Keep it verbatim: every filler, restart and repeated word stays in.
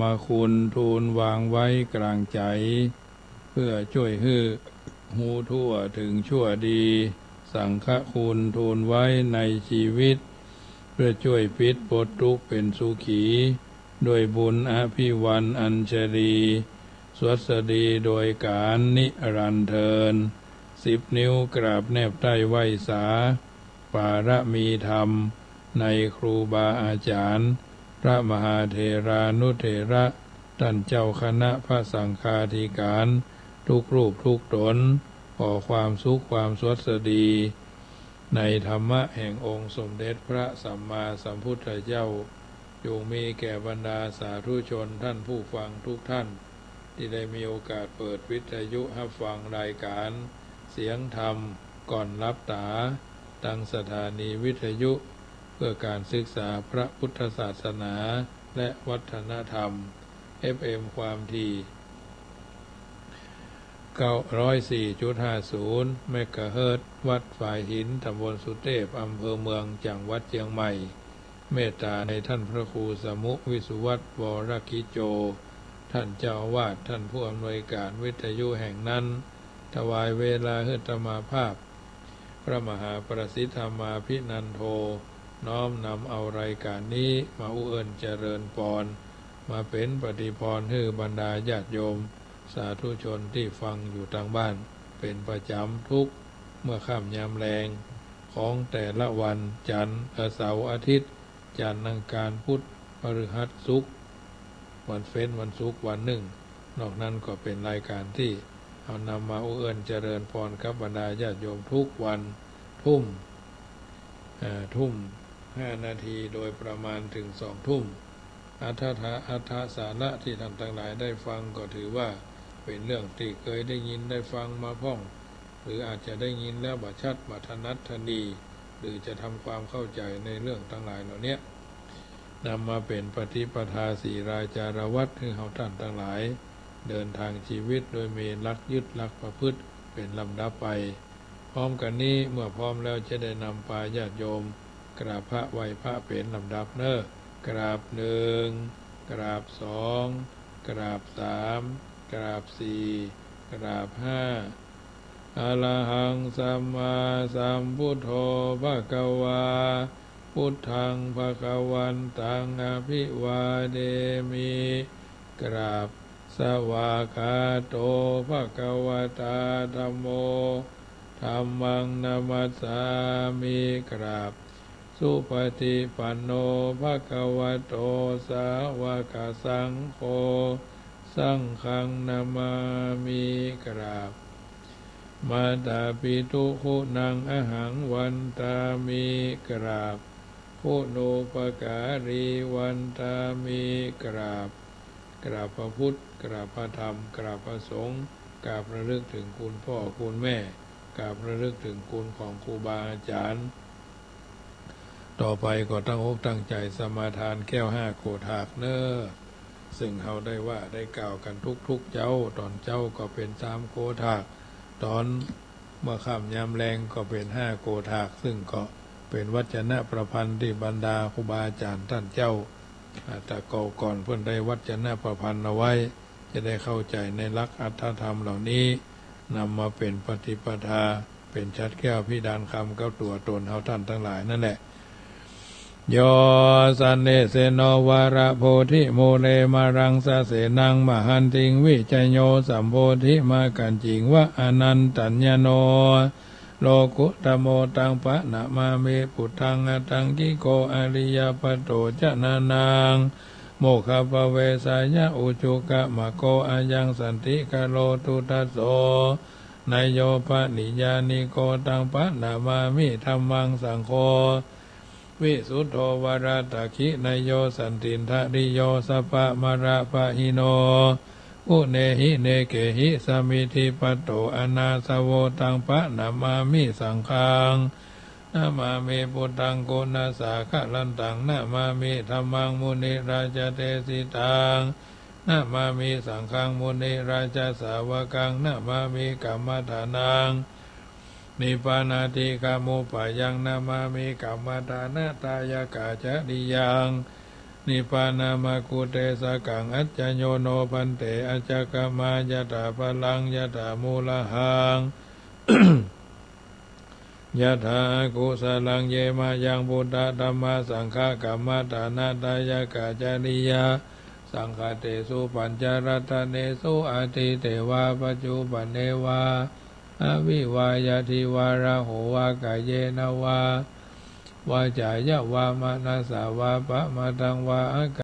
มคุณทูลวางไว้กลางใจ เพื่อช่วยหื้อฮู้ทั่วถึงชั่วดี สังฆคุณทูลไว้ในชีวิต เพื่อช่วยปิดปลดทุกข์เป็นสุขี ด้วยบุญอภิวรรณอัญชลี สวัสดีโดยการนิรันดร์เทิน สิบนิ้วกราบแนบใต้ไหว้สา ปารมีธรรมในครูบาอาจารย์ พระมหาเถรานุเถระ ท่านเจ้าคณะพระสังฆาธิการ ทุกรูปทุกตน ขอความสุขความสวัสดี ในธรรมะแห่งองค์สมเด็จพระสัมมาสัมพุทธเจ้า จงมีแก่บรรดาสาธุชนท่านผู้ฟังทุกท่าน ที่ได้มีโอกาสเปิดวิทยุรับฟังรายการเสียงธรรมก่อนหลับตา ทางสถานีวิทยุเพื่อการศึกษาพระพุทธศาสนาและวัฒนธรรม เอฟเอ็ม ความถี่ เก้าร้อยสี่จุดห้าศูนย์ เมกะเฮิรตซ์ วัดฝายหิน ตำบลสุเทพ อำเภอเมือง จังหวัดเชียงใหม่ เมตตาในท่านพระครูสมุ วิสุวัฒน์ วรกิจโจ ท่านเจ้าอาวาส ท่านผู้อำนวยการวิทยุแห่งนั้น ถวายเวลาหื้ออาตมาภาพ พระมหาประสิทธธรรมาภินันโท น้อมนำเอารายการนี้มาอุเอิญเจริญปอน มาเป็นปฏิพรหื้อบรรดาญาติโยม สาธุชนที่ฟังอยู่ทางบ้าน เป็นประจำทุกเมื่อค่ำยามแลง ของแต่ละวันจันทร์ เสาร์ อาทิตย์ จันทร์ อังคาร พุธ พฤหัส ศุกร์ วันเฟ้น วันศุกร์ วันหนึ่ง นอกนั้นก็เป็นรายการที่เอานำมาอุเอิญเจริญปอนกับบรรดาญาติโยมทุกวัน ทุ่ม เอ่อ ทุ่มห้านาทีโดยประมาณถึงสองทุ่ม อัตถะ อัตถะสาระที่ท่านทั้งหลายได้ฟังก็ถือว่าเป็นเรื่องที่เคยได้ยินได้ฟังมาพ่อง หรืออาจจะได้ยินแล้วบ่ชัดบ่ถนัดถนี หรือจะทำความเข้าใจในเรื่องทั้งหลายเหล่านี้ นำมาเป็นปฏิปทาศีลาจารวัตร คือเฮาท่านทั้งหลาย เดินทางชีวิตโดยมีหลักยึดหลักประพฤติเป็นลำดับไป พร้อมกันนี้เมื่อพร้อมแล้วจะได้นำพาญาติโยมกราบพระไหว้พระเป็นลำดับเน้อ กราบหนึ่ง กราบสอง กราบสาม กราบสี่ กราบห้า Arahaṃ sammāsambuddho bhagavā, buddhaṃ bhagavantaṃ abhivādemi. กราบ Svākkhāto bhagavatā dhammo, dhammaṃ namassāmi. กราบ Supaṭipanno bhagavato sāvakasaṅgho, saṅghaṃ namāmi. กราบ Mātāpituguṇaṃ ahaṃ vandāmi. กราบ Guṇūpakārī vandāmi. กราบ กราบพระพุทธ กราบพระธรรม กราบพระสงฆ์ กราบระลึกถึงคุณพ่อคุณแม่ กราบระลึกถึงคุณของครูบาอาจารย์ ต่อไปก็ตั้งอกตั้งใจสมาทานแก้วห้าโกฏากเน้อ ซึ่งเฮาได้ว่าได้กล่าวกันทุกๆเจ๊า ตอนเจ๊าก็เป็นสามโกฏาก ตอนเมื่อค่ำยามแลงก็เป็นห้าโกฏาก ซึ่งก็เป็นวัจนประพันธ์ที่บรรดาครูบาอาจารย์ท่านเจ้า อ่า แต่เก่าก่อนเพิ่นได้วัจนประพันธ์เอาไว้ จะได้เข้าใจในหลักอัตถธรรมเหล่านี้ นำมาเป็นปฏิปทา เป็นฉัตรแก้วพิดานคำกับตัวตนเฮาท่านทั้งหลายนั่นแหละ Yo sannesseno varabodhimūle māraṃ sasenaṃ mahantiṃ, vijayo sambodhimaggañciṃ va anantañāṇo lokuttamo, taṃ paṇamāmi buddhaṃ aṭṭhaṅgiko ariyapatho janānaṃ mokkhappavesāya ujūkamaggo ayaṃ santikaro duddhaso nāyo paṇiyāniko, taṃ paṇamāmi dhammaṃ saṅgho visuddho varadakkhiṇeyyo santindriyo sabbamalapahīno guṇehi nekehi samiddhipatto anāsavo, taṃ paṇamāmi saṅghaṃ. Namāmi buddhaṃ guṇasāgarantaṃ, namāmi dhammaṃ munirājadesitaṃ, namāmi saṅghaṃ munirājasāvakaṃ, namāmi kammadānaṃ nibbānāthikamupāyaṃ, namāmi kammadānatthāyakacariyaṃ, nibbānamakuṭṭesakaṃ. Ajja yo no bhante ajja kamā yathā balaṃ yathā mūḷhaṃ yathā akusalaṃ. Ye mayaṃ buddha dhamma saṅgha kammaṭṭhāna dāyakā cariyā saṅkhattesu pañcaratnesu atīte vā paccuppane vā bhāvi vā yadi vā rahu vā kayena vā vācāya vā manasā vā pamādaṃ vā